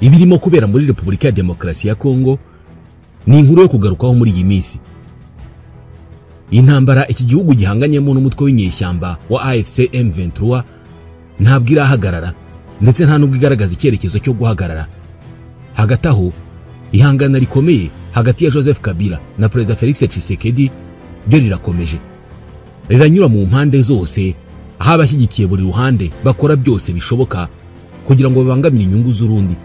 Ibirimo kubera muri Repubulika ya Demokarasi ya Kongo ni inkuru yo kugarukaho muri iyi minsi. Intambara iki gihugu gihanganyemo n'umutwe w'inyeshyamba wa AFC M23 ntabwo irahagarara, ndetse nta nubwo igaragaza icyerekezo cyo guhagarara. Hagati aho, ihangana rikomeye hagati ya Joseph Kabila na Perezida Felix Tshisekedi ryo rirakomeje, riranyura mu mpande zose, aho abashyigikiye buri ruhande bakora byose bishoboka kugira ngo babangamire inyungu z'urundi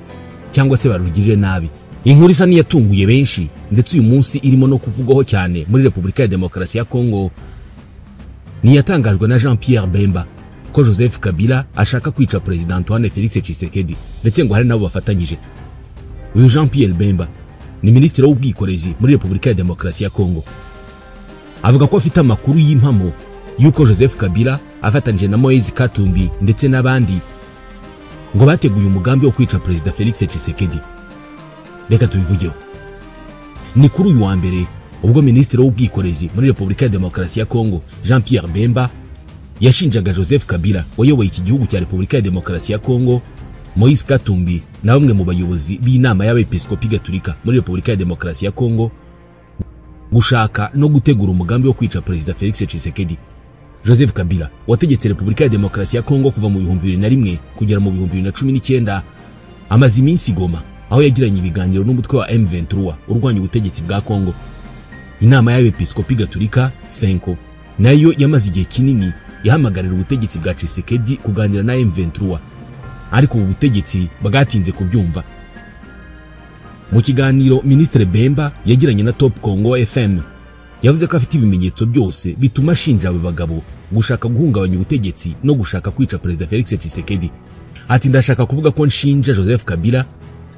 cyangwa se barugirire nabi. Inkuru isa n'iyatunguye benshi, ndetse uyu munsi irimo no kuvugwaho cyane muri Repubulika ya Demokarasi ya Kongo, ni yatangajwe na Jean Pierre Bemba ko Joseph Kabila ashaka kwica Perezida Antoine Felix Tshisekedi, ndetse ngo hari nabo bafatanyije. Uyu Jean Pierre Bemba ni minisitiri w'ubwikorezi muri Repubulika ya Demokarasi ya Kongo. Avuga ko afite amakuru y'impamo yuko Joseph Kabila afatanyije na Moise Katumbi ndetse n'abandi ngo bateguye umugambi wo kwica Perezida Felix Tshisekedi. Reka tubivugeho. Ni kuri uyu wa mbere ubwo minisitiri w'ubwikorezi muri Repubulika ya Demokarasi ya Kongo Jean Pierre Bemba yashinjaga Joseph Kabila wayoboye iki gihugu cya Repubulika ya Demokarasi ya Kongo, Moise Katumbi na bamwe mu bayobozi b'inama y'abepiskopi gatolika muri Repubulika ya Demokarasi ya Kongo gushaka no gutegura umugambi wo kwica Perezida Felix Tshisekedi. Joseph Kabila wategetse Repubulika ya Demokarasi ya Kongo kuva mu 2001 kugera mu 2019 amaze iminsi Goma, aho yagiranye ibiganiro n'umutwe wa M23 urwanya ubutegetsi bwa Kongo. Inama y'abepiskopi gatolika Senko nayo yamaze igihe kinini yahamagarira ubutegetsi bwa Tshisekedi kuganira na M23, ariko ubu butegetsi bwatinze kubyumva. Mu kiganiro Ministre Bemba yagiranye na Top Congo FM, yavuze ko afite ibimenyetso byose bituma ashinja aba bagabo gushaka guhungabanya ubutegetsi no gushaka kwica Perezida Felix Tshisekedi. Ati ndashaka kuvuga ko nshinja Joseph Kabila,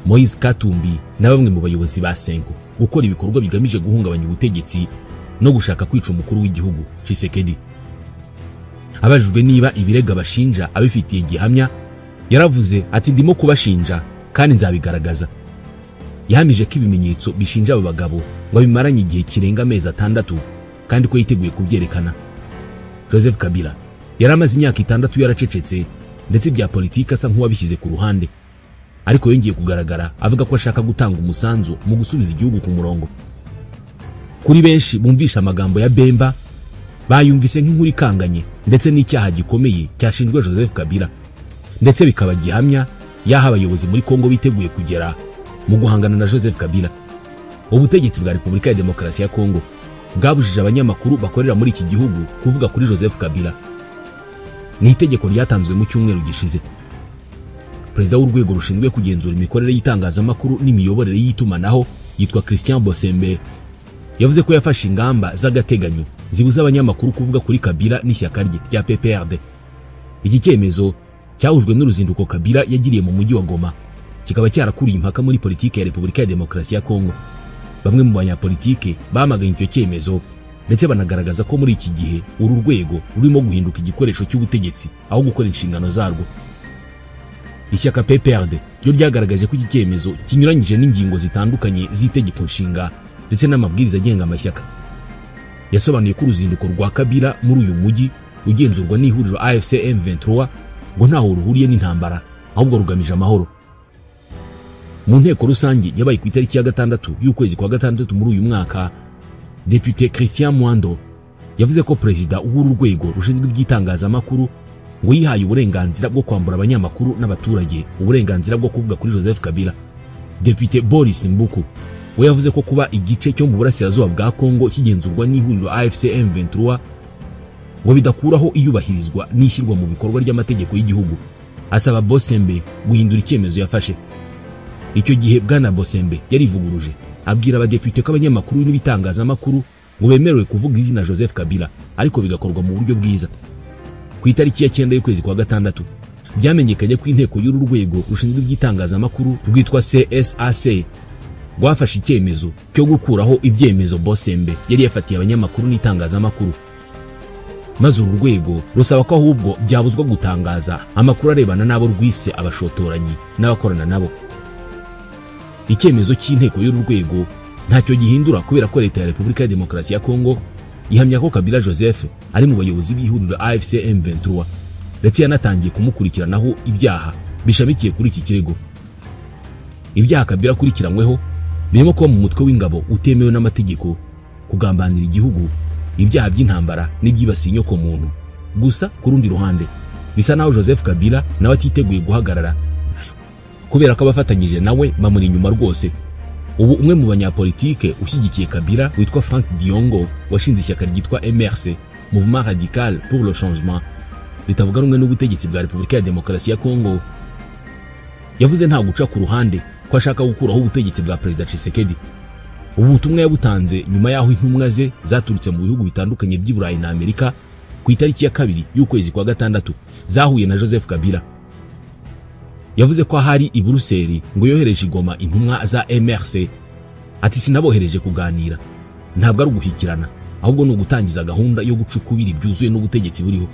Moise Katumbi na bamwe mu bayobozi ba Senko gukora ibikorwa bigamije guhungabanya ubutegetsi no gushaka kwica umukuru w'igihugu Tshisekedi. Abajijwe niba ibirega bashinja abifitiye gihamya, yaravuze ati ndimo kubashinja kandi nzabigaragaza. Yahamije ko ibimenyetso bishinja aba bagabo ngo bimaranye igihe kirenga amezi 6 kandi ko yiteguye kubyerekana. Joseph Kabila yaramaze imyaka 6 yaracecetse, ndetse bya politiki asa nk'uwabishyize ku ruhande, ariko yongeye kugaragara avuga ko ashaka gutanga umusanzu mu gusubiza igihugu ku murongo. Kuri benshi bumvisha amagambo ya Bemba bayumvise nk'inkuru ikanganye ndetse n'icyaha gikomeye cyashinjwe Joseph Kabila, ndetse bikaba gihamya y'aho abayobozi muri Kongo biteguye kugera mu guhangana na Joseph Kabila. Ubutegetsi bwa Repubulika ya Demokarasi ya Kongo bwabujije abanyamakuru bakorera muri iki gihugu kuvuga kuri Joseph Kabila. Ni itegeko ryatanzwe mu cyumweru gishize. Perezida w'urwego rushinzwe kugenzura imikorere y'itangazamakuru n'imiyoborere y'itumanaho yitwa Christian Bosembe yavuze ko yafashe ingamba z'agateganyo zibuza abanyamakuru kuvuga kuri Kabila n'ishyaka rye rya PPRD. Iki cyemezo cyahujwe n'uruzinduko Kabila yagiriye mu mujyi wa Goma, kikaba cyarakuriye impaka muri politiki ya Repubulika ya Demokarasi ya Kongo. Bamwe mu banyapolitike bamaganye icyo cyemezo, ndetse banagaragaza ko muri iki gihe uru rwego rurimo guhinduka igikoresho cy'ubutegetsi aho gukora inshingano zarwo. Ishyaka PPRD ryo ryagaragaje ko iki cyemezo kinyuranyije n'ingingo zitandukanye z'itegeko nshinga ndetse n'amabwiriza agenga amashyaka. Yasobanuye ko uruzinduko rwa Kabila muri uyu mujyi ugenzurwa n'ihuriro AFC M23 ngo ntaho ruhuriye n'intambara, ahubwo rugamije amahoro. Mu nteko rusange yabaye ku itariki ya 6 y'ukwezi kwa 6 muri uyu mwaka, Depute Christian Mwando yavuze ko perezida w'uru rwego rushinzwe iby'itangazamakuru ngo yihaye uburenganzira bwo kwambura abanyamakuru n'abaturage uburenganzira bwo kuvuga kuri Joseph Kabila. Depute Boris Mbuku we yavuze ko kuba igice cyo mu burasirazuba bwa Kongo kigenzurwa n'ihuriro AFC M23 ngo bidakuraho iyubahirizwa n'ishyirwa mu bikorwa ry'amategeko y'igihugu, asaba Bosembe guhindura icyemezo yafashe. Icyo gihe Bwana Bosembe yarivuguruje abwira abadepite ko abanyamakuru n'ibitangazamakuru ngo bemerewe kuvuga izina Joseph Kabila, ariko bigakorwa mu buryo bwiza. Ku itariki ya 9 y'ukwezi kwa 6 byamenyekanye ko inteko y'uru rwego rushinzwe iby'itangazamakuru rwitwa CSAC rwafashe icyemezo cyo gukuraho ibyemezo Bosembe yari yafatiye abanyamakuru n'itangazamakuru, maze uru rwego rusaba ko ahubwo byabuzwa gutangaza amakuru arebana n'abo rwise abashotoranyi n'abakorana nabo. Icyemezo cy'inteko y'uru rwego ntacyo gihindura kubera ko Leta ya Repubulika ya Demokarasi ya Kongo ihamya ko Kabila Joseph ari mu bayobozi b'ihuriro AFC M23, ndetse yanatangiye kumukurikiranaho ibyaha bishamikiye kuri iki kirego. Ibyaha Kabila akurikiranyweho birimo kuba mu mutwe w'ingabo utemewe n'amategeko, kugambanira igihugu, ibyaha by'intambara n'ibyibasiye inyoko muntu. Gusa ku rundi ruhande bisa naho Joseph Kabila nawe atiteguye guhagarara, kubera ko abafatanyije nawe bamuri inyuma rwose. Ubu umwe mu banyapolitike ushyigikiye Kabila witwa Frank Diongo washinze ishyaka ryitwa MRC, Mouvement Radical pour le Changement, ritavuga rumwe n'ubutegetsi bwa Repubulika ya Demokarasi ya Kongo, yavuze nta guca ku ruhande ko ashaka gukuraho ubutegetsi bwa Perezida Tshisekedi. Ubu butumwa yabutanze nyuma y'aho intumwa ze zaturutse mu bihugu bitandukanye by'i Burayi na Amerika ku itariki ya 2 y'ukwezi kwa 6 zahuye na Joseph Kabila. Yavuze ko ahari i Buruseli ngo yohereje igoma intumwa za MRC. Ati sinabohereje kuganira, ntabwo ari ugushyikirana, ahubwo ni ugutangiza gahunda yo guca ukubiri byuzuye n'ubutegetsi buriho.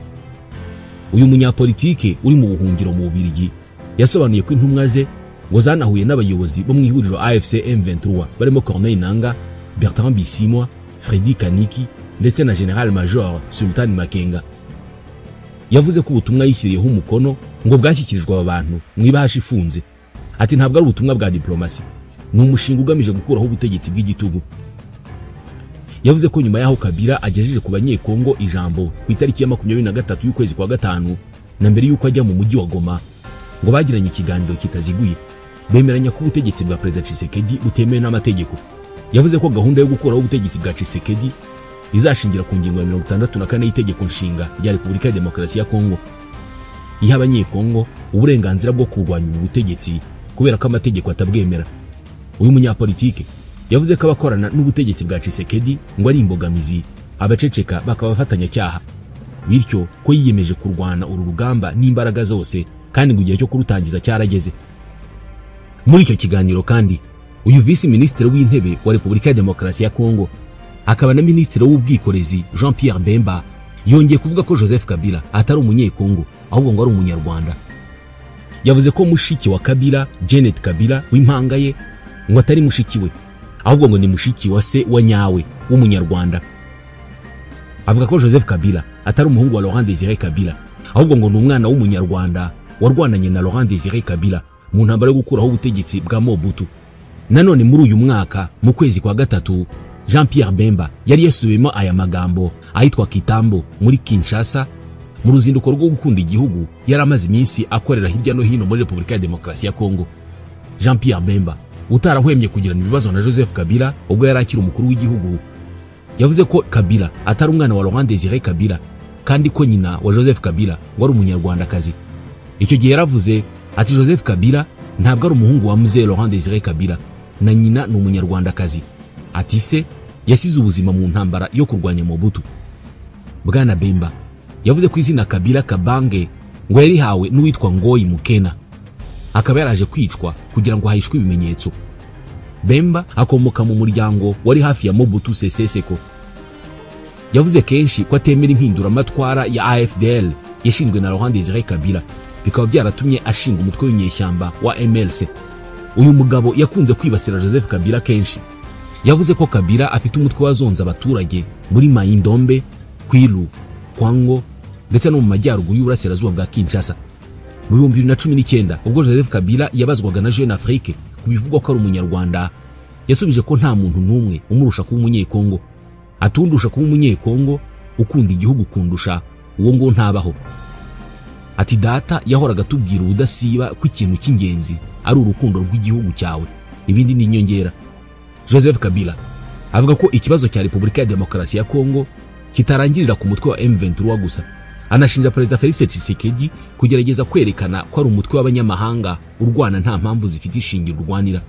Uyu munyapolitike uri mu buhungiro mu Bubiligi yasobanuye ko intumwa ze ngo zanahuye n'abayobozi bo mu ihuriro AFC M23 barimo Corneille Nangaa, Bertrand Bisimwa, Freddy Kaniki ndetse na General Major Sultan Makenga. Yavuze ko ubutumwa yishyiriyeho umukono ngo bwashyikirijwe aba bantu mu ibahasha ifunze. Ati ntabwo ari ubutumwa bwa diplomasi, ni umushinga ugamije gukuraho ubutegetsi bw'igitugu. Yavuze ko nyuma y'aho Kabila agejeje ku banyekongo ijambo ku itariki ya 23 y'ukwezi kwa 5 na mbere y'uko ajya mu mujyi wa Goma, ngo bagiranye ikiganiro kitaziguye, bemeranya ko ubutegetsi bwa Perezida Tshisekedi butemewe n'amategeko. Yavuze ko gahunda yo gukuraho ubutegetsi bwa Tshisekedi izashingira ku ngingo ya 64 y'itegeko nshinga rya Repubulika ya Demokarasi ya Kongo, iha abanyekongo uburenganzira bwo kurwanya ubu butegetsi kubera ko amategeko atabwemera. Uyu munyapolitike yavuze ko abakorana n'ubutegetsi bwa Tshisekedi ngo ari imbogamizi, abaceceka bakaba abafatanyacyaha, bityo ko yiyemeje kurwana uru rugamba n'imbaraga zose kandi ngo igihe cyo kurutangiza cyarageze. Muri icyo kiganiro kandi uyu visi minisitiri w'intebe wa Repubulika ya Demokarasi ya Kongo akaba na minisitiri w'ubwikorezi Jean Pierre Bemba yongeye kuvuga ko Joseph Kabila atari umunyekongo ahubwo ngo ari umunyarwanda. Yavuze ko mushiki wa Kabila, Janet Kabila w'impanga ye, ngo atari mushiki we ahubwo ngo ni mushiki wa se wa nyawe w'umunyarwanda. Avuga ko Joseph Kabila atari umuhungu wa Laurent Désiré Kabila ahubwo ngo ni umwana w'umunyarwanda warwananye na Laurent Désiré Kabila mu ntambara yo gukuraho ubutegetsi bwa Mobutu. Nanone muri uyu mwaka mu kwezi kwa 3 Jean Pierre Bemba yari yasubiyemo aya magambo ahitwa Kitambo muri Kinshasa mu ruzinduko rwo gukunda igihugu yari amaze iminsi akorera hirya no hino muri Repubulika ya Demokarasi ya Kongo. Jean Pierre Bemba utarahwemye kugirana ibibazo na Joseph Kabila ubwo yari akiri umukuru w'igihugu, yavuze ko Kabila atari umwana wa Laurent Désiré Kabila kandi ko nyina wa Joseph Kabila ngo ari umunyarwandakazi. Icyo gihe yaravuze ati Joseph Kabila ntabwo ari umuhungu wa Mzee Laurent Désiré Kabila na nyina ni umunyarwandakazi. Ati se yasize ubuzima mu ntambara yo kurwanya Mobutu. Bwana Bemba yavuze ko izina Kabila Kabange ngo yarihawe n'uwitwa Ngoyi Mukena, akaba yaraje kwicwa kugira ngo hahishwe ibimenyetso. Bemba akomoka mu muryango wari hafi ya Mobutu Sese Seko. Yavuze kenshi ko atemera impinduramatwara ya AFDL yashinzwe na Laurent Désiré Kabila, bikaba byaratumye ashinga umutwe w'inyeshyamba wa MLC. Uyu mugabo yakunze kwibasira Joseph Kabila kenshi. Yavuze ko Kabila afite umutwe wazonze abaturage muri Maindombe, Kwilu, Kwango ndetse no mu majyaruguru y'uburasirazuba bwa Kinshasa. Mu 2019 ubwo Joseph Kabila yabazwaga na Jeune Afrique ku bivugwa ko ari umunyarwanda, yasubije ko nta muntu n'umwe umurusha kuba umunyekongo. Atundusha kuba umunyekongo ukunda igihugu kundusha uwo ngo ntabaho. Ati data yahoraga atubwira ubudasiba ko ikintu cy'ingenzi ari urukundo rw'igihugu cyawe, ibindi ni inyongera. Joseph Kabila avuga ko ikibazo cya Repubulika ya Demokarasi ya Kongo kitarangirira ku mutwe wa M23 gusa. Anashinja Perezida Felix Tshisekedi kugerageza kwerekana ko ari umutwe w'abanyamahanga urwana nta mpamvu zifite ishingiro urwanira.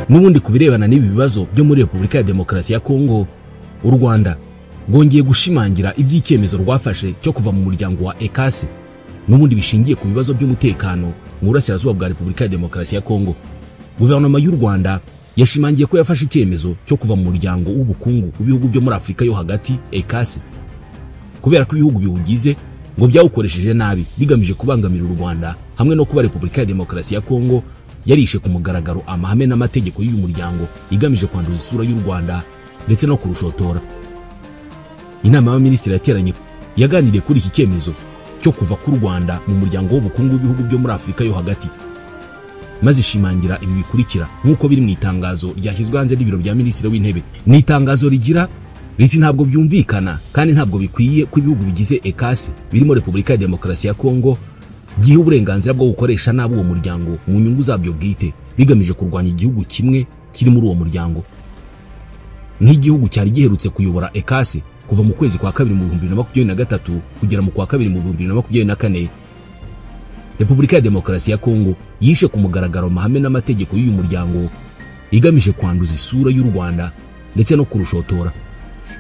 N'ubundi ku birebana n'ibi bibazo byo muri Repubulika ya Demokarasi ya Kongo, u Rwanda rwongeye gushimangira iby'icyemezo rwafashe cyo kuva mu muryango wa ECAS, n'ubundi bishingiye ku bibazo by'umutekano mu burasirazuba bwa Repubulika ya Demokarasi ya Kongo. Guverinoma y'u Rwanda yashimangiye ko yafashe icyemezo cyo kuva mu muryango w'ubukungu w'ibihugu byo muri Afurika yo hagati ECAS, kubera ko ibihugu biwugize ngo byawukoresheje nabi bigamije kubangamira u Rwanda hamwe no kuba Repubulika ya Demokarasi ya Kongo yarishe ku mugaragaro amahame n'amategeko y'uyu muryango igamije kwanduza isura y'u Rwanda ndetse no kurushotora. Inama y'abaminisitiri yateranye yaganiriye kuri iki cyemezo cyo kuva ku Rwanda mu muryango w'ubukungu w'ibihugu byo muri Afurika yo hagati, maze ishimangira ibi bikurikira nk'uko biri mu itangazo ryashyizwe hanze n'ibiro bya Minisitiri w'Intebe. Ni itangazo rigira riti: ntabwo byumvikana kandi ntabwo bikwiye ko ibihugu bigize ECAS birimo Repubulika ya Demokarasi ya Kongo giha uburenganzira bwo gukoresha nabi uwo muryango mu nyungu zabyo bwite bigamije kurwanya igihugu kimwe kiri muri uwo muryango. Nk'igihugu cyari giherutse kuyobora ECAS kuva mu kwezi kwa kabiri mu 2023 kugera mu kwa kabiri mu 2024, Repubulika ya Demokarasi ya Kongo yishe ku mugaragaro amahame n'amategeko y'uyu muryango igamije kwanduza isura y'u Rwanda ndetse no kurushotora.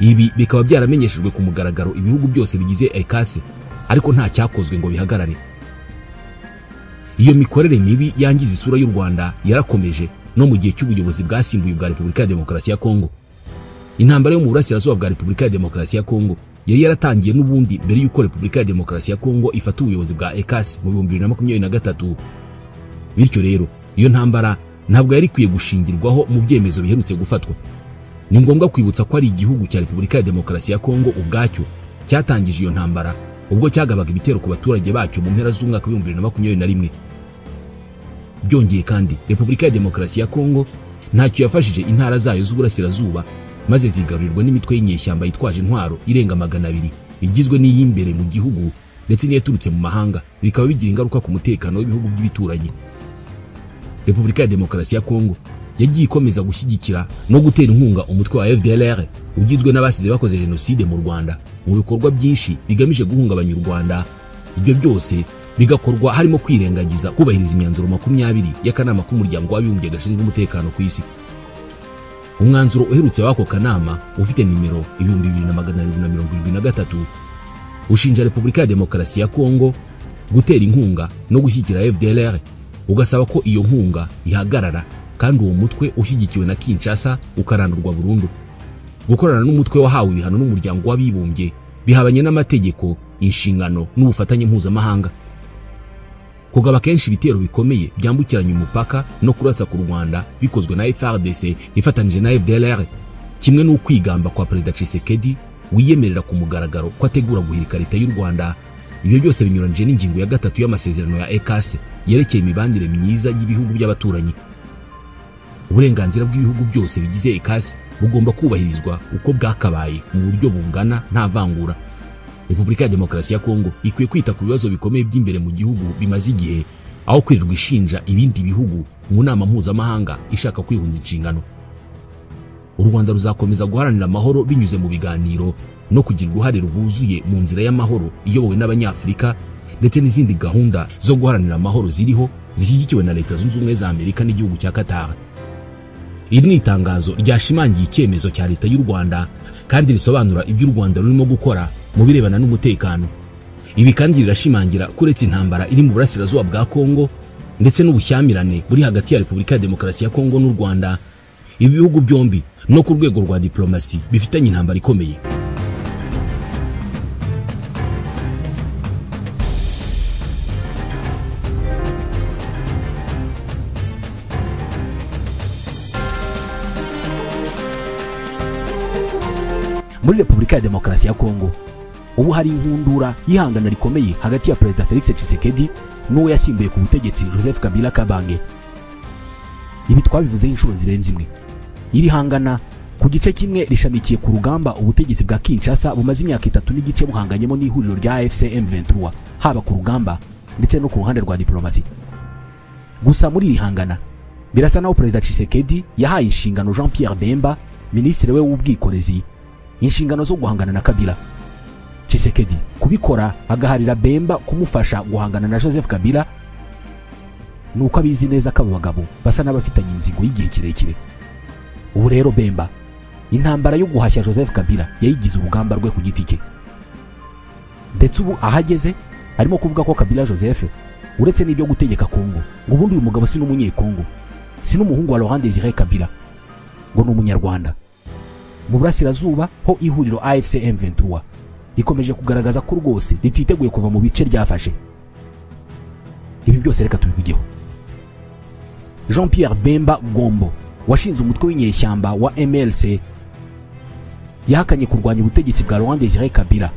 Ibi bikaba byaramenyeshejwe ku mugaragaro ibihugu byose bigize ECAS, ariko nta cyakozwe ngo bihagarare. Iyo mikorere mibi yangiza isura y'u Rwanda yarakomeje no mu gihe cy'ubuyobozi bwasimbuye bwa Repubulika ya Demokarasi ya Kongo. Intambara yo mu burasirazuba bwa Repubulika ya Demokarasi ya Kongo yari yaratangiye n'ubundi mbere y'uko Repubulika ya Demokarasi ya Kongo ifata ubuyobozi bwa ECAS mu 2023. Bityo rero iyo ntambara ntabwo yari ikwiye gushingirwaho mu byemezo biherutse gufatwa. Ni ngombwa kwibutsa ko ari igihugu cya Repubulika ya Demokarasi ya Kongo ubwacyo cyatangije iyo ntambara ubwo cyagabaga ibitero ku baturage bacyo mu mpera z'umwaka wa 2021. Byongeye kandi Repubulika ya Demokarasi ya Kongo ntacyo yafashije intara zayo z'uburasirazuba, maze zigarurirwa n'imitwe y'inyeshyamba yitwaje intwaro irenga 200 igizwe n'iy'imbere mu gihugu ndetse n'iyaturutse mu mahanga, bikaba bigira ingaruka ku mutekano w'ibihugu by'ibituranyi. Repubulika ya Demokarasi ya Kongo yagiye ikomeza gushyigikira no gutera inkunga umutwe wa FDLR ugizwe n'abasize bakoze jenoside mu Rwanda mu bikorwa byinshi bigamije guhungabanya u Rwanda. Ibyo byose bigakorwa harimo kwirengagiza kubahiriza imyanzuro 20 y'akanama k'umuryango w'abibumbye gashinzwe umutekano ku isi. Umwanzuro uherutse w'ako kanama ufite nimero 2773 ushinja Repubulika ya Demokarasi ya Kongo gutera inkunga no gushyigikira FDLR, ugasaba ko iyo nkunga ihagarara kandi uwo mutwe ushyigikiwe na Kinshasa ukarandurwa burundu. Gukorana n'umutwe wahawe ibihano n'umuryango w'abibumbye bihabanye n'amategeko, inshingano n'ubufatanye mpuzamahanga. Kugaba kenshi ibitero bikomeye byambukiranya umupaka no kurasa ku Rwanda bikozwe na FARDC ifatanije na FDLR, kimwe n'ukwigamba kwa Perezida Tshisekedi wiyemerera ku mugaragaro ko ategura guhirika leta y'u Rwanda, ibyo byose binyuranije n'ingingo ya 3 y'amasezerano ya ECAS yerekeye imibanire myiza y'ibihugu by'abaturanyi. Uburenganzira bw'ibihugu byose bigize ECAS bugomba kubahirizwa uko bwakabaye mu buryo bungana nta vangura. Repubulika ya Demokarasi ya Kongo ikwiye kwita ku bibazo bikomeye by'imbere mu gihugu bimaze igihe, aho kwirirwa ishinja ibindi bihugu mu nama mpuzamahanga ishaka kwihunza inshingano. U Rwanda ruzakomeza guharanira amahoro binyuze mu biganiro no kugira uruhare rwuzuye mu nzira y'amahoro iyobowe n'Abanyafurika, ndetse n'izindi gahunda zo guharanira amahoro ziriho zishyigikiwe na Leta Zunze Ubumwe za Amerika n'igihugu cya Qatar. Iri ni itangazo ryashimangiye icyemezo cya Leta y'u Rwanda kandi risobanura ibyo u Rwanda rurimo gukora mu birebana n'umutekano. Ibi kandi rirashimangira kuretse intambara iri mu burasirazuba bwa Kongo ndetse n'ubushyamirane buri hagati ya Repubulika ya Demokarasi ya Kongo n'u Rwanda, ibi bihugu byombi no ku rwego rwa diplomasi bifitanye intambara ikomeye. Muri Repubulika ya Demokarasi ya Kongo ubu hari inkundura y'ihangana rikomeye hagati ya Perezida Felix Tshisekedi n'uwo yasimbuye ku butegetsi Joseph Kabila Kabange. Ibi twabivuze inshuro zirenze imwe. Iri hangana ku gice kimwe rishamikiye ku rugamba ubutegetsi bwa Kinshasa bumaze imyaka 3.5 buhanganyemo n'ihuriro rya AFC M23, haba ku rugamba ndetse no ku ruhande rwa diplomasi. Gusa muri iri hangana birasa naho Perezida Tshisekedi yahaye inshingano Jean Pierre Bemba, minisitiri we w'ubwikorezi, inshingano zo guhangana na Kabila. Tshisekedi kubikora agaharira Bemba kumufasha guhangana na Joseph Kabila, nuko abizi neza ko abo bagabo basa n'abafitanye inzigo y'igihe kirekire. Ubu rero Bemba intambara yo guhashya Joseph Kabila yayigize urugamba rwe ku giti cye, ndetse ubu ahageze arimo kuvuga ko Kabila Joseph uretse n'ibyo gutegeka Kongo, ngo ubundi uyu mugabo si n'umunyekongo, si n'umuhungu wa Laurent Désiré Kabila, ngo ni umunyarwanda. Mu burasirazuba ho ihuriro AFC M23 rikomeje kugaragaza ko rwose rititeguye kuva mu bice ryafashe. Ibi byose reka tubivugeho. Jean Pierre Bemba Gombo washinze umutwe w'inyeshyamba wa MLC yahakanye kurwanya ubutegetsi bwa Laurent Désiré Kabila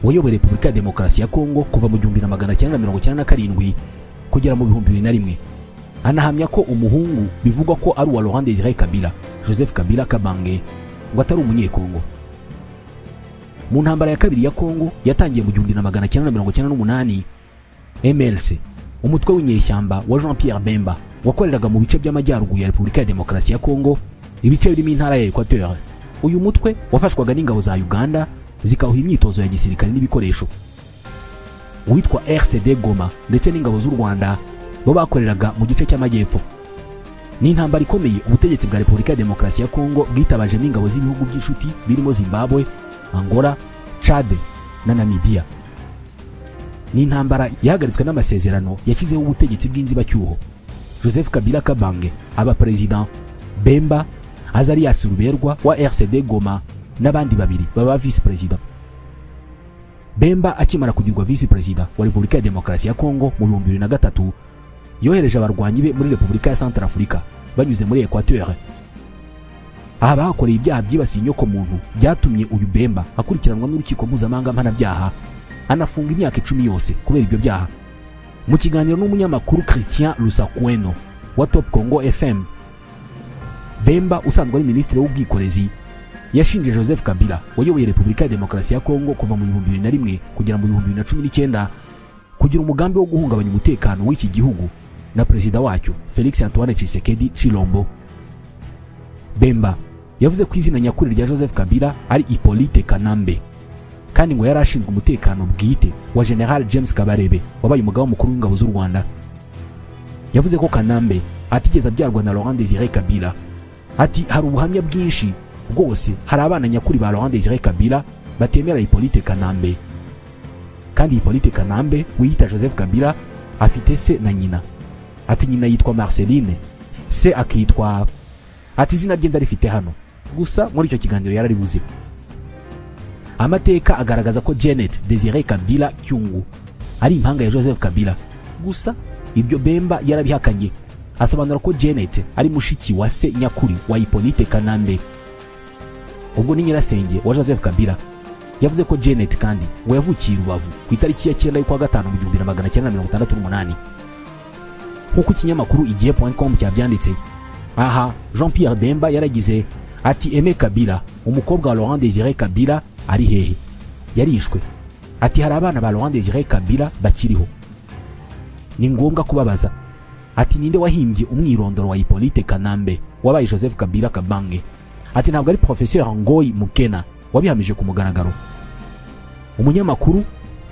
wayoboye Repubulika ya Demokarasi ya Kongo kuva mu 1997 kugera mu 2001. Anahamya ko umuhungu bivugwa ko ari uwa Laurent Désiré Kabila, Joseph Kabila Kabange, ngo atari umunyekongo. Mu ntambara ya kabiri ya Kongo yatangiye mu 1998, MLC, umutwe w'inyeshyamba wa Jean Pierre Bemba, wakoreraga mu bice by'amajyaruguru ya Repubulika ya Demokarasi ya Kongo, ibice birimo intara ya Equateur. Uyu mutwe wafashwaga n'ingabo za Uganda zikawuha imyitozo ya gisirikare n'ibikoresho. Uwitwa RCD Goma ndetse n'ingabo z'u Rwanda bo bakoreraga mu gice cy'amajyepfo. Ni intambara ikomeye ubutegetsi bwa Repubulika ya Demokarasi ya Kongo bwitabajemo ingabo z'ibihugu by'inshuti birimo Zimbabwe, Angola, Chad na Namibia. Ni intambara yahagaritswe n'amasezerano yashyizeho ubutegetsi bw'inzibacyuho. Joseph Kabila Kabange aba president, Bemba Azarias Ruberwa wa RCD Goma n'abandi babiri baba vice president. Bemba akimara kugirwa vice president wa Repubulika ya Demokarasi ya Kongo mu 2003, yohereje abarwanyi be muri Repubulika ya Centrafrica banyuze muri Equateur. Aha bahakoreye ibyaha byibasiye inyoko muntu byatumye uyu Bemba akurikiranwa n'urukiko mpuzamahanga mpanabyaha, anafunga imyaka 10 yose kubera ibyo byaha. Mu kiganiro n'umunyamakuru Christian Lusakweno wa Top Congo FM, Bemba usanzwe ari minisitiri w'ubwikorezi yashinje Joseph Kabila wayoboye Repubulika ya Demokarasi ya Kongo kuva mu 2001 kugera mu 2019 kugira umugambi wo guhungabanya umutekano w'iki gihugu na perezida wacyo Felix Antoine Tshisekedi Tshilombo. Bemba yavuze ko izina nyakuri rya Joseph Kabila ari Hippolyte Kanambe, kandi ngo yari ashinzwe umutekano bwite wa General James Kabarebe wabaye umugaba mukuru w'ingabo z'u Rwanda. Yavuze ko Kanambe atigeze abyarwa na Laurent Désiré Kabila. Ati hari ubuhamya bwinshi rwose, hari abana nyakuri ba Laurent Désiré Kabila batemera Hippolyte Kanambe, kandi Hippolyte Kanambe wiyita Joseph Kabila afite se na nyina. Ati nyina yitwa Marceline, se akitwa, ati izina rye ndarifite hano gusa muri icyo kiganiro yararibuze. Amateka agaragaza ko Janet Désiré Kabila Kyungu ari impanga ya Joseph Kabila, gusa ibyo Bemba yarabihakanye, asobanura ko Janet ari mushiki wa se nyakuri wa Hippolyte Kanambe, ubwo ni nyirasenge wa Joseph Kabila. Yavuze ko Janet kandi ngo yavukiye Rubavu ku itariki ya 9 y'ukwa gatanu mu 1968, nk'uko ikinyamakuru igihe.com cyabyanditse. Aha Jean Pierre Bemba yaragize ati Aimé Kabila, umukobwa wa Laurent Désiré Kabila, ari hehe? Yarishwe. Ati hari abana ba Laurent Désiré Kabila bakiriho, ni ngombwa kubabaza. Ati ninde wahimbye umwirondoro wa Hippolyte Kanambe wabaye Joseph Kabila Kabange? Ati ntabwo ari Professeur Ngoyi Mukena wabihamije ku mugaragaro. Umunyamakuru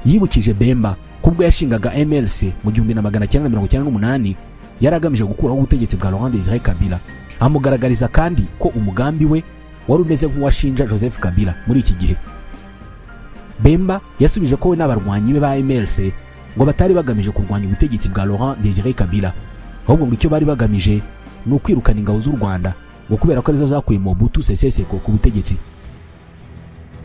yibukije Bemba kubwo yashingaga MLC mu 1998 yaragamije gukuraho ubutegetsi bwa Laurent Désiré Kabila, amugaragariza kandi ko umugambi we wari umeze nk'uwashinja Joseph Kabila muri iki gihe. Bemba yasubije ko we n'abarwanyi be ba MLC ngo batari bagamije kurwanya ubutegetsi bwa Laurent Désiré Kabila, ahubwo ngo icyo bari bagamije ni ukwirukana ingabo z'u Rwanda ngo kubera ko arizo zakuye Mobutu Sese Seko ku butegetsi.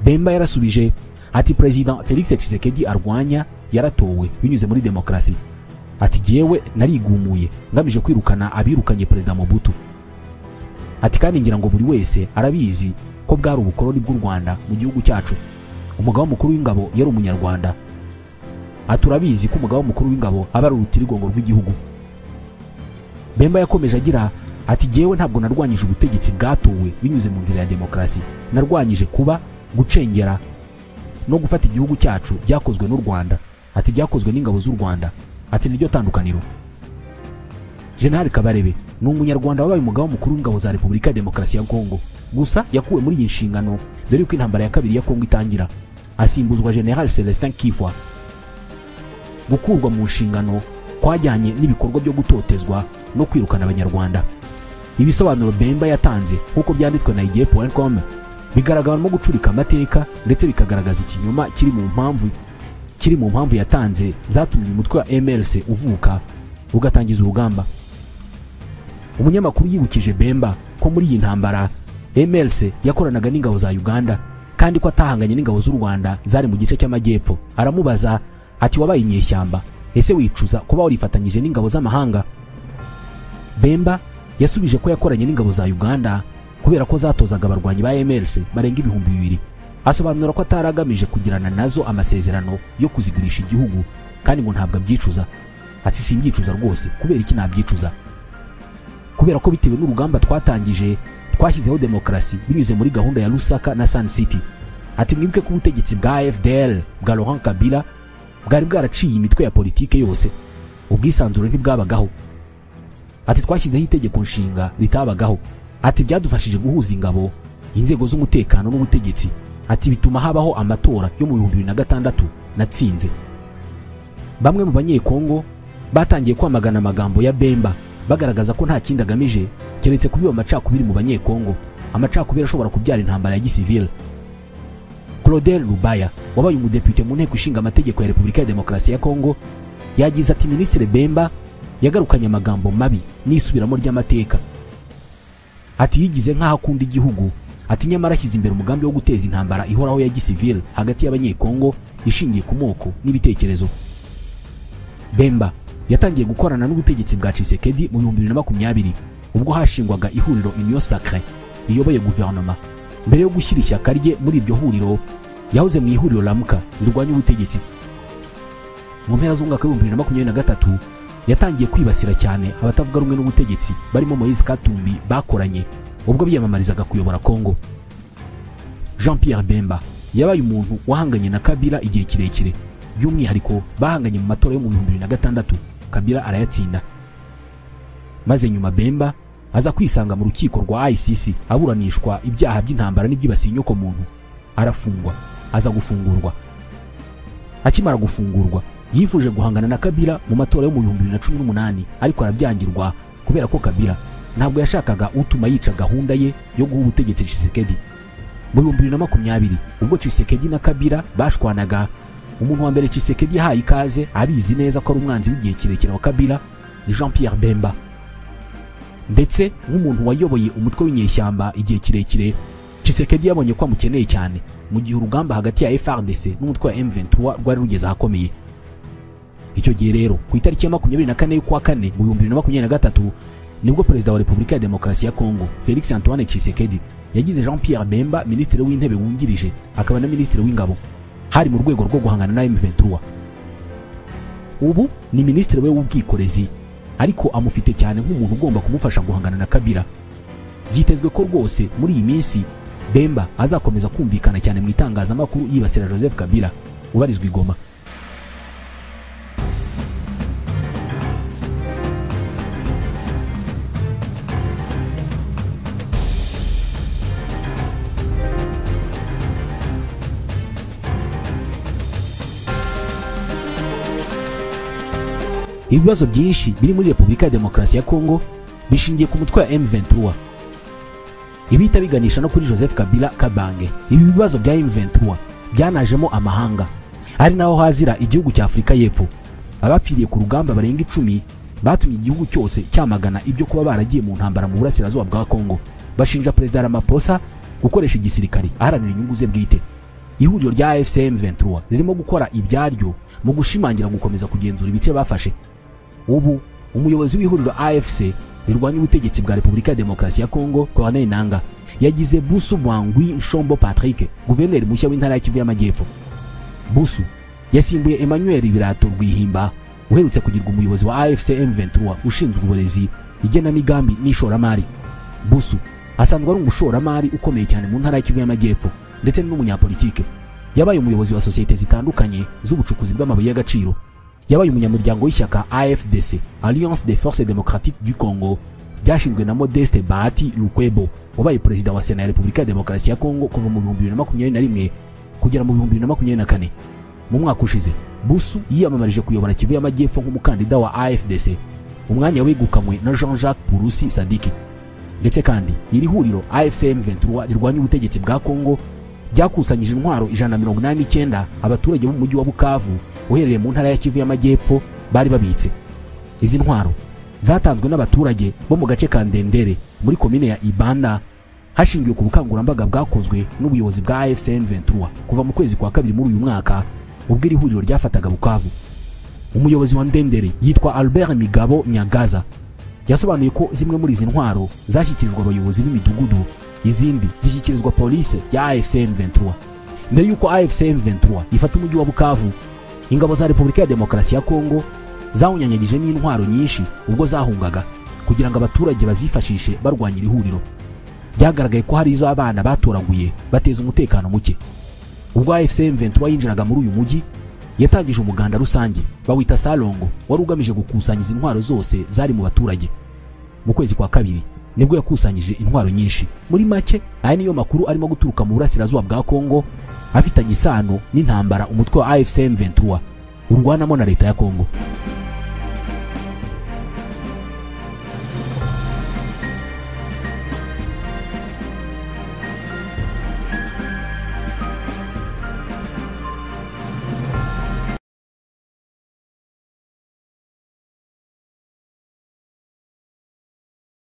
Bemba yarasubije ati President Felix Tshisekedi arwanya yaratowe binyuze muri demokarasi. Ati jyewe narigumuye ngamije kwirukana abirukanye President Mobutu. Ati kandi ngira ngo buri wese arabizi ko bwari ubukoloni bw'u Rwanda mu gihugu cyacu. Umugaba mukuru w'ingabo yari umunyarwanda. Ati urabizi ko umugaba mukuru w'ingabo aba ari urutirigongo rw'igihugu. Bemba yakomeje agira ati jyewe ntabwo narwanyije ubutegetsi bwatowe binyuze mu nzira ya demokarasi, narwanyije kuba gucengera no gufata igihugu cyacu byakozwe n'u Rwanda. Ati byakozwe n'ingabo z'u Rwanda. Ati niryo tandukaniro. General Kabarebe ni umunyarwanda wabaye umugaba mukuru w'ingabo za Repubulika ya Demokarasi ya Kongo, gusa yakuwe muri iyi nshingano mbere y'uko intambara ya kabiri ya Kongo itangira, asimbuzwa General Celestin Kifwa. Gukurwa mu nshingano kwajyanye n'ibikorwa byo gutotezwa no kwirukana abanyarwanda. Ibisobanuro Bemba yatanze nk'uko byanditswe na igihe.com bigaragaramo gucurika amateka ndetse bikagaragaza ikinyoma kiri mu mpamvu yatanze zatumye umutwe wa MLC uvuka ugatangiza urugamba. Umunyamakuru yibukije Bemba ko muri iyi ntambara MLC yakoranaga n'ingabo za Uganda kandi ko atahanganye n'ingabo z'u Rwanda zari mu gice cy'amajyepfo. Aramubaza ati wabaye inyeshyamba, ese wicuza kuba warifatanyije n'ingabo z'amahanga? Bemba yasubije ko yakoranye n'ingabo za Uganda kubera ko zatozaga abarwanyi ba MLC barenga 2000. Asobanura ko ataragamije kugirana nazo amasezerano yo kuzigurisha igihugu kandi ngo ntabwo abyicuza. Ati simbyicuza rwose. Kubera iki nabyicuza? Kubera ko bitewe n'urugamba twatangije twashyizeho demokarasi binyuze muri gahunda ya Lusaka na Sun City. Ati mwibuke ko ubutegetsi bwa FDL bwa Laurent Kabila bwari bwaraciye imitwe ya politike yose, ubwisanzure ntibwabagaho. Ati twashyizeho itegeko nshinga ritabagaho. Ati byadufashije guhuza ingabo, inzego z'umutekano n'ubutegetsi. Ati bituma habaho amatora yo mu 2006 natsinze. Bamwe mu banyekongo batangiye kwamagana amagambo ya Bemba bagaragaza ko nta kindi agamije keretse kubiba amacakubiri mu banyekongo, amacakubiri ashobora kubyara intambara ya gisivile. Claudel Lubaya wabaye umudepite mu nteko ishinga amategeko ya Repubulika ya Demokarasi ya Kongo yagize ati Minisitiri Bemba yagarukanye amagambo mabi n'isubiramo ry'amateka. Ati yigize nkaho akunda igihugu, ati nyamara ashyize imbere umugambi wo guteza intambara ihoraho ya gisivile hagati y'abanyekongo ishingiye ku moko n'ibitekerezo. Bemba yatangiye gukorana n'ubutegetsi bwa Tshisekedi mu 2020 ubwo hashingwaga ihuriro Union Sacrée riyoboye guverinoma. Mbere yo gushyira ishyaka rye muri iryo huriro yahoze mu ihuriro Lamuka rirwanya ubutegetsi. Mu mpera z'umwaka wa 2023 yatangiye kwibasira cyane abatavuga rumwe n'ubutegetsi barimo Moise Katumbi bakoranye ubwo biyamamarizaga kuyobora Kongo. Jean Pierre Bemba yabaye umuntu wahanganye na Kabila igihe kirekire, by'umwihariko bahanganye mu matora yo mu 2006 Kabila arayatsinda. Maze nyuma Bemba aza kwisanga mu rukiko rwa ICC aburanishwa ibyaha by'intambara n'ibyibasiye inyoko muntu, arafungwa, aza gufungurwa. Akimara gufungurwa yifuje guhangana na Kabila mu matora yo mu 2018 ariko arabyangirwa kubera ko Kabila ntabwo yashakaga utuma yica gahunda ye yo guha ubutegetsi Tshisekedi. Mu 2020 ubwo Tshisekedi na Kabila bashwanaga, umuntu wa mbere Tshisekedi yahaye ikaze abizi neza ko ari umwanzi w'igihe kirekire wa Kabila ni Jean Pierre Bemba. Ndetse nk'umuntu wayoboye umutwe w'inyeshyamba igihe kirekire, Tshisekedi yabonye ko amukeneye cyane mu gihe urugamba hagati ya FARDC n'umutwe wa M23 rwari rugeze ahakomeye. Icyo gihe rero ku itariki ya 24 y'ukwa kane mu 2023 nibwo Perezida wa Repubulika ya Demokarasi ya Kongo Felix Antoine Tshisekedi yagize Jean Pierre Bemba minisitiri w'intebe wungirije akaba na minisitiri w'ingabo, hari mu rwego rwo guhangana na M23. Ubu ni minisitiri we w'ubwikorezi ariko amufite cyane nk'umuntu ugomba kumufasha guhangana na Kabila. Byitezwe ko rwose muri iyi minsi Bemba azakomeza kumvikana cyane mu itangazamakuru yibasira Joseph Kabila ubarizwa i Goma. Ibibazo byinshi biri muri Repubulika ya Demokarasi ya Kongo bishingiye ku mutwe wa M23. Ibita biganisha no kuri Joseph Kabila Kabange. Ibi bibazo bya M23 byanajemo amahanga, ari naho hazira igihugu cya Afurika y'Epfo. Abapfiriye ku rugamba barenga 10 batumye igihugu cyose cyamagana ibyo kuba baragiye mu ntambara mu burasirazuba bwa Kongo, bashinja Perezida Ramaphosa gukoresha igisirikare aharanira inyungu ze bwite. Ihuriro rya AFC M23 ririmo gukora ibyaryo mu gushimangira gukomeza kugenzura ibice bafashe. Ubu umuyobozi w'ihuriro AFC rirwanya ubutegetsi bwa Repubulika ya Demokarasi ya Kongo Corneille Nangaa yagize Busu Bwangwi Nshombo Patrick guverineri mushya w'intara ya Kivu y'Amajyepfo. Busu yasimbuye Emmanuel Birato Rwihimba uherutse kugirwa umuyobozi wa AFC M23 ushinzwe uburezi, igenamigambi n'ishoramari. Busu asanzwe ari umushoramari ukomeye cyane mu ntara ya Kivu y'Amajyepfo ndetse n'umunyapolitike. Yabaye umuyobozi wa sosiyete zitandukanye z'ubucukuzi bw'amabuye y'agaciro. Yabaye umunyamuryango w'ishyaka AFDC, Alliance des Forces Démocratiques du Congo, ryashinzwe na Modeste Bahati Lukwebo wabaye perezida wa Sena ya Repubulika ya Demokarasi ya Kongo kuva mu 2021 kugera mu 2024. Mu mwaka ushize Busu yiyamamarije kuyobora Kivu y'Amajyepfo nk'umukandida wa AFDC, umwanya wegukanywe na Jean-Jacques Purusi Sadiki. Ndetse kandi iri huriro AFC M23 rirwanya ubutegetsi bwa Kongo ryakusanyije intwaro 189 abaturage bo mu mujyi wa Bukavu uherereye mu ntara ya Kivu y'Amajyepfo bari babitse. Izi ntwaro zatanzwe n'abaturage bo mu gace ka Ndendere muri komine ya Ibanda, hashingiwe ku bukangurambaga bwakozwe n'ubuyobozi bwa AFC M23 kuva mu kwezi kwa kabiri muri uyu mwaka ubwo iri huriro ryafataga Bukavu. Umuyobozi wa Ndendere yitwa Albert Migabo Nyagaza Yasobanuye ko zimwe muri izi ntwaro zashyikirijwe abayobozi b'imidugudu, izindi zishyikirizwa polisi ya AFC M23. Mbere y'uko AFC M23 ifata umujyi wa Bukavu, ingabo za Repubulika ya Demokarasi ya Kongo zawunyanyagije n'intwaro nyinshi ubwo zahungaga kugira ngo abaturage bazifashishe barwanya iri huriro. Byagaragaye ko hari izo abana batoraguye bateza umutekano muke. Ubwo AFC M23 yinjiraga muri uyu mujyi, yatangije umuganda rusange bawita Salongo, wari ugamije gukusanya izi ntwaro zose zari mu baturage. Mu kwezi kwa kabiri nibwo yakusanyije intwaro nyinshi. Muri make, aya niyo makuru arimo guturuka mu burasirazuba bwa Kongo afitanye isano n'intambara umutwe wa AFC M23 urwanamo na leta ya Kongo.